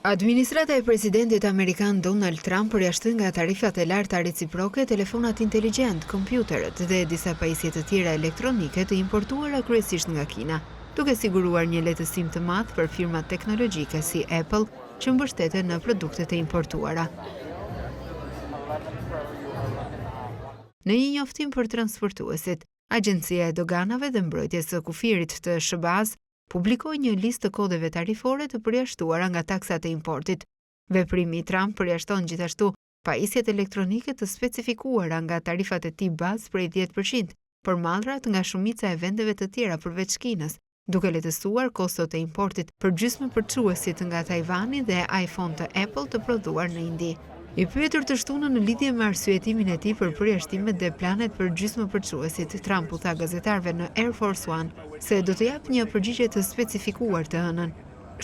Administrata e presidentit amerikan Donald Trump përjashtoi nga tarifat e larta reciproke telefonat inteligjentë, kompjuterët dhe disa pajisje të tjera elektronike të importuara kryesisht nga Kina, duke siguruar një lehtësim të madh për firmat teknologjike si Apple që mbështeten në produktet e importuara. Në një njoftim për transportuesit, Agjencia e Doganave dhe Mbrojtjes së Kufirit të SHBA-së publikoi një listë të kodeve tarifore të përjashtuara nga taksat e importit. Veprimi i Trump përjashton gjithashtu pajisjet elektronike të specifikuara nga tarifat e tij bazë prej 10% për mallrat nga shumica e vendeve të tjera përveç Kinës, duke lehtësuar kostot e importit për gjysmëpërçuesit nga Tajvani dhe iPhone të Apple të prodhuar në Indi. I pyetur të shtunën në lidhje me arsyetimin e tij për përjashtimet dhe planet për gjysmëpërçuesit, Trump u tha gazetarëve në Air Force One se do të japë një përgjigje të specifikuar të hënën.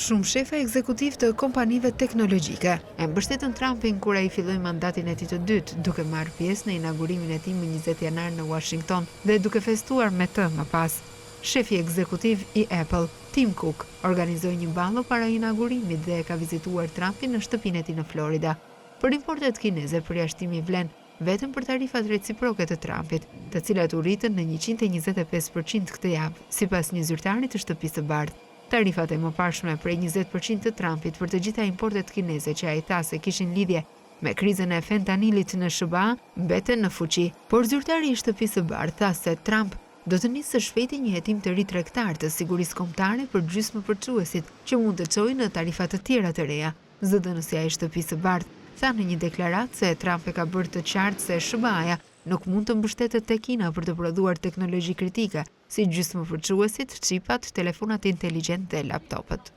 Shumë shefa ekzekutivë të kompanive teknologjike e mbështetën Trumpin kur ai filloi mandatin e tij të dytë, duke marrë pjesë në inaugurimin e tij më 20 janar në Uashington dhe duke festuar me të më pas. Shefi ekzekutiv i Apple, Tim Cook, organizoi një ballo para inaugurimit dhe e ka vizituar Trumpin në shtëpinë e tij në Florida. Për importet kineze, përjashtimi vlen vetëm për tarifat reciproke të Trumpit, të cilat u rritën në 125% këtë javë, sipas një zyrtari të Shtëpisë së Bardhë. Tarifat e mëparshme prej 20% të Trumpit për të gjitha importet kineze që ai tha se kishin lidhje me krizën e fentanilit në SHBA mbeten në fuqi. Por zyrtari i Shtëpisë së Bardhë tha se Trump do të nisë së shpejti një hetim të ri tregtar të sigurisë kombëtare për gjysmëpërçuesit që mund të çojë në tarifa të tjera të reja. Zëdhënësja e Shtëpisë së Bardhë tha në një deklaratë se Trump e ka bërë të qartë se SHBA-ja nuk mund të mbështetet te Kina për të prodhuar teknologji kritike, si gjysmëpërçuesit, çipat, telefonat inteligjentë dhe laptopët.